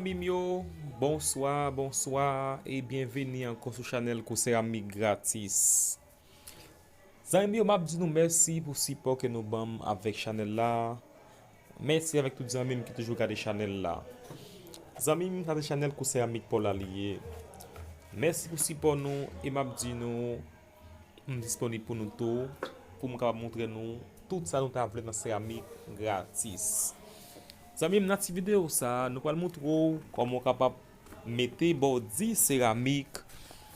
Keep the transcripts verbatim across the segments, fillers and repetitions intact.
Zanmi m yo, bonswa, bonswa, e byenveni ankò sou chanèl Kou Seramik Gratis. Zanmi m yo, m ap di nou mèsi pou sipò ke nou ban m avèk chanèl la. Mèsi avèk tout zanmi m ki toujou gade chanèl la. Zanmi m, sa se chanèl Kou Seramik Paula li ye. Mèsi pou sipò nou, e m ap di nou, m disponib pou nou tou, pou m kapab montre nou tout sa nou ta vle nan seramik gratis. Zanmi m, nan ti videyo sa, nou pral montre w kòman w kapab mete bòdi seramik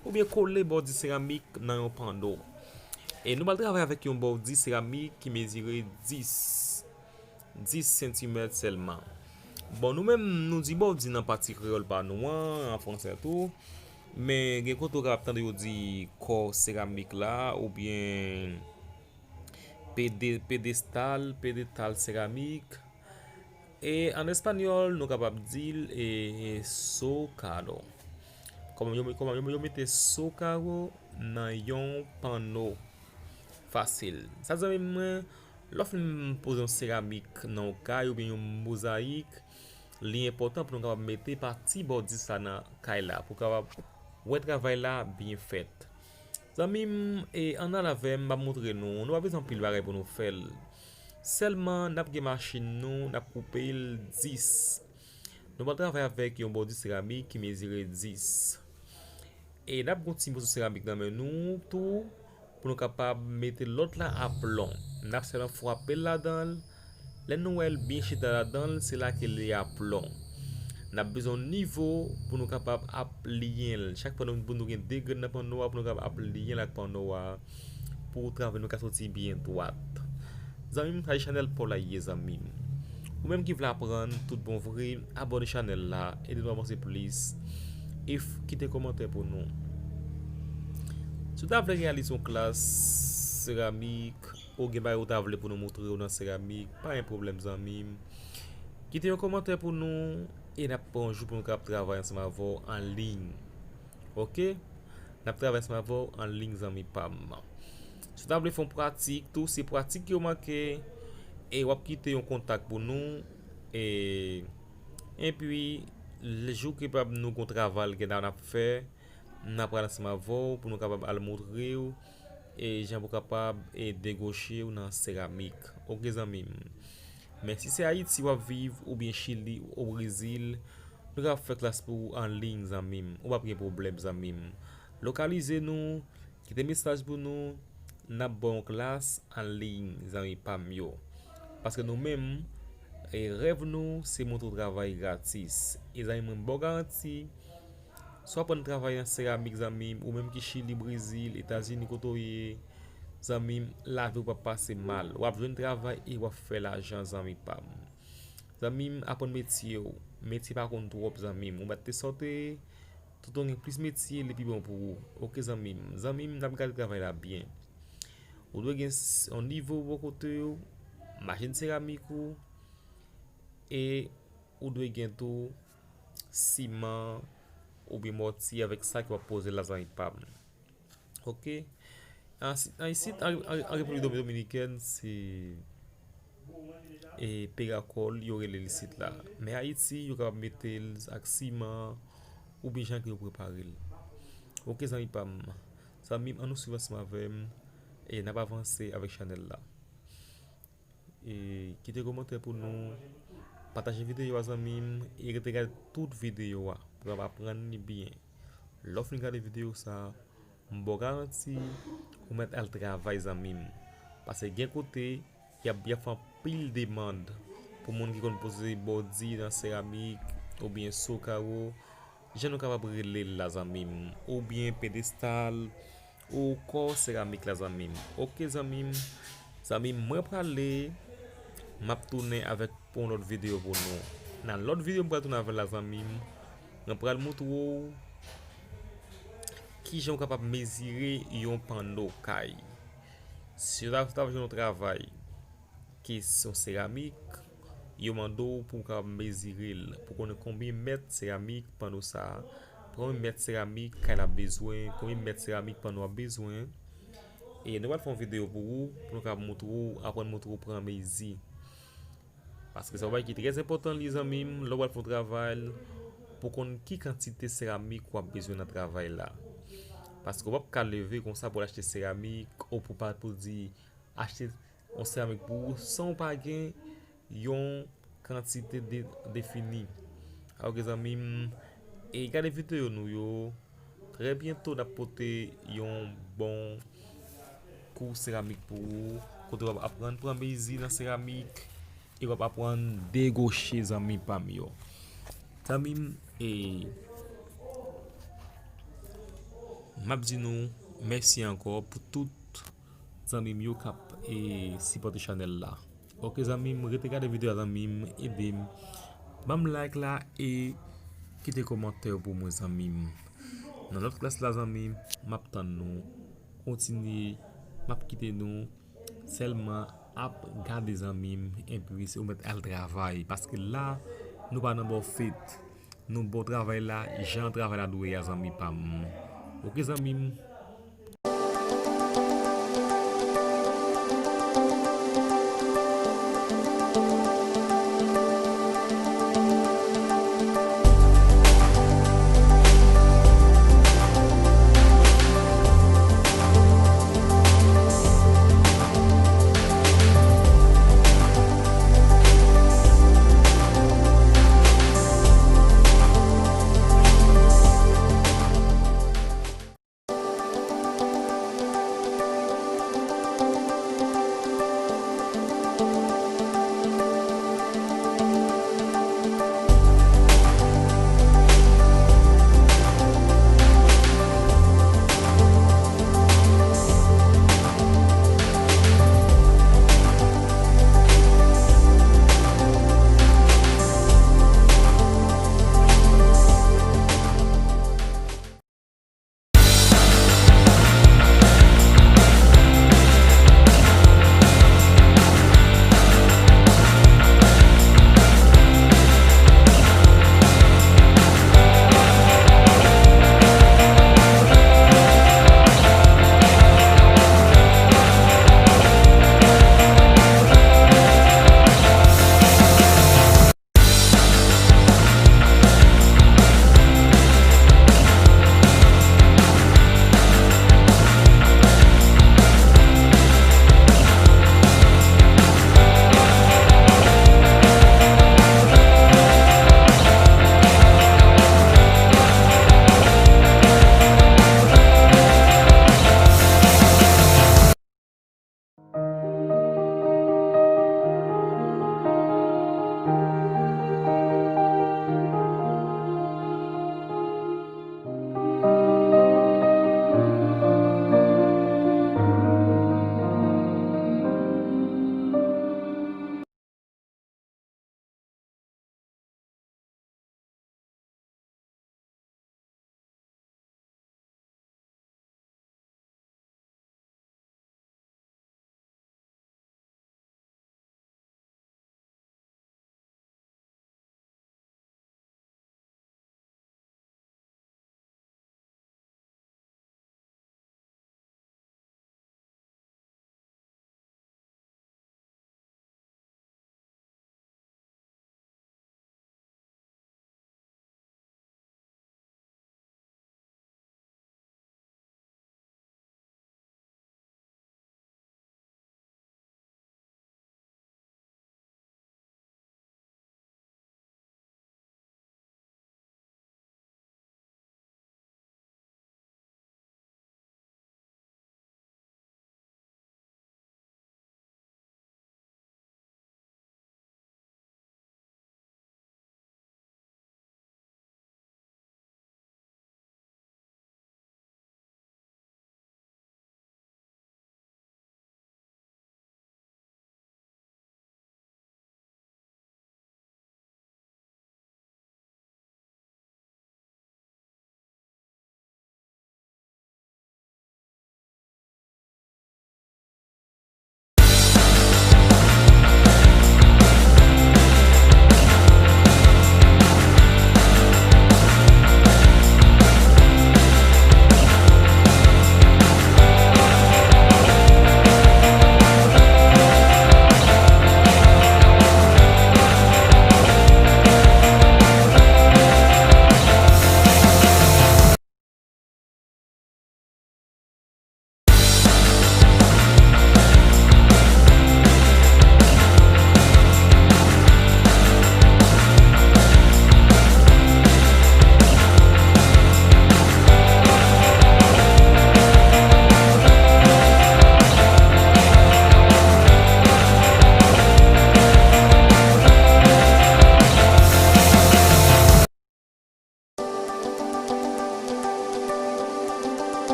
oubyen kole bòdi seramik nan yon panno. E nou pral travay avèk yon bòdi seramik ki mezire dis, dis santimèt sèlman. Bon, nou menm, nou di bòdi nan pati kreyòl pa nou an, an fransè tou. Men gen kote w kapab tande yo di kò seramik la, oubyen pede-, pedestal, pedestal seramik. E an espanyòl, nou kapab di l, e, e, zócalo. Kòman yo, kòman yo, yo mete zócalo nan yon panno? Fasil. Sa zanmi mwen, lè w fin poze yon seramik nan yon kay oubyen yon mozayik, li enpòtan pou nou kapab mete pati bòdi sa nan kay la, pou kapab wè travay la byen fèt. Zanmi m, e, ann al avè m, m ap montre nou. Nou pa bezwen anpil bagay pou nou fè l. Sèlman, n ap gen machin nou, n ap koupe l dis. Nou pral travay avèk yon bòdi seramik ki mezire dis. E n ap gen yon ti moso seramik nan men nou tou, pou nou kapab mete lòt la aplon. N ap sèlman frape l ladan l. Lè nou wè l byen chita ladan l, se la ke li aplon. N ap bezwen yon nivo pou nou kapab apliyen l. Chak fwa nou, pou nou gen de grenn nan panno a, pou nou kapab apliyen l ak panno a, pou travay nou ka soti byen dwat. Zanmi m, sa se chanèl pa w la ye, zanmi m. Ou menm ki vle aprann tout bon vre, abòne chanèl la, ede nou avanse plis, e f-, kite kòmantè pou nou. Si w ta vle reyalize yon klas seramik, ou gen bagay ou ta vle pou nou montre w nan seramik, pa gen pwoblèm, zanmi m. Kite yon kòmantè pou nou, e n ap pran yon jou pou nou kapab travay ansanm avè w an liy. Oke? N ap travay ansanm avè w an liy, zanmi pa m. Si w ta vle fè yon pratik tou, se pratik yo manke, e w ap kite yon kontak pou nou, e, epi, lè jou ke pa nou gon travay ke n ap fè, n ap pral ansanm avè w pou nou kapab al montre w, e, jan pou kapab, e, degwoche w nan seramik. Oke, zanmi m. Men si se Ayiti w ap viv, oubyen Chili, o Brezil, nou ka fè klas pou ou an liy, zanmi m. Ou p ap gen pwoblèm, zanmi m. Lokalize nou, kite mesaj pou nou, n ap ba w yon klas an liy, zanmi pa m yo. Paske nou menm, e, rèv nou, se montre w travay gratis. E zanmi mwen, m ba w garanti, si w aprann travay nan seramik, zanmi m, ou menm ki Chili, Brezil, Etazini, kote w ye, zanmi m, lavi w p ap pase mal. W ap jwenn travay e w ap fè lajan, zanmi pa m. Zanmi m, aprann metye w. Metye pa konn twòp, zanmi m. Ou mèt te sòte, tout ou gen plis metye, li pi bon pou ou. Oke, zanmi m. Zanmi m, n ap gade travay la byen. Ou dwe gen s-, yon nivo bò kote w, machin seramik ou, e ou dwe gen tou siman oubyen mòti avèk sa ke w ap poze la, zanmi pa m. Oke? An, an isit, an, an, an Repiblik Domi-, Dominikèn, se, e, perakòl, yo rele l isit la. Men Ayiti, yo kapab mete l ak siman, oubyen jan ke yo prepare l. Oke, zanmi pa m. Zanmi m, ann nou swiv ansanm avè m, e n ap avanse avèk chanèl la. E kite kòmantè pou nou, pataje videyo a, zanmi m, e rete gade tout videyo a, pou w kapab aprann li byen. Lè w fin gade videyo sa, m ba w garanti, ou mèt al travay, zanmi m. Paske gen kote, y ap, y ap fè anpil demann pou moun ki konn poze bòdi nan seramik, oubyen zócalo, jan nou kapab rele l la, zanmi m, oubyen pedestal, ou kò seramik la, zanmi m. Oke, zanmi m. Zanmi m, mwen prale, m ap tounen avèk pou yon lòt videyo pou nou. Nan lòt videyo m pral tounen avè l la, zanmi m, mwen pral montre w kijan w kapab mezire yon panno kay. Si w ta, ta jwenn yon travay kesyon seramik, yo mande w pou w kapab mezire l, pou konnen konbyen mèt seramik panno sa a, konbyen mèt seramik kay la ap bezwen, konbyen mèt seramik panno ap bezwen. E nou pral fè yon videyo pou ou, pou nou kapab montre w, aprann montre w pran mezi. Paske se yon bagay ki trè enpòtan li, zanmi m, lè w pral fè yon travay, pou konn ki kantite seramik w ap bezwen nan travay la. Paske w p ap ka leve konsa pou w al achte seramik, ou pou pa pou di achte yon seramik pou ou san w pa gen yon kantite de, defini. Ok, zanmi m, e gade videyo nou yo. Trè byento, n ap pote yon bon kou seramik pou ou, kote w ap aprann pran mezi nan seramik, e w ap aprann degoche, zanmi pa m yo. Zanmi m, e m ap di nou mèsi ankò pou tout zanmi m yo k ap, e, sipòte chanèl la. Ok, zanmi m, rete gade videyo a, zanmi m, ede m. Ban m like la e kite kòmantè pou mwen, zanmi m. Nan lòt klas la, zanmi m, m ap tann nou. Kontinye, m ap kite nou. Sèlman ap gade, zanmi m, epi se ou mèt al travay. Paske la, nou pa nan bò fèt. Nou bò travay la, jan travay la dwe a, zanmi pa m. Ok, zanmi m,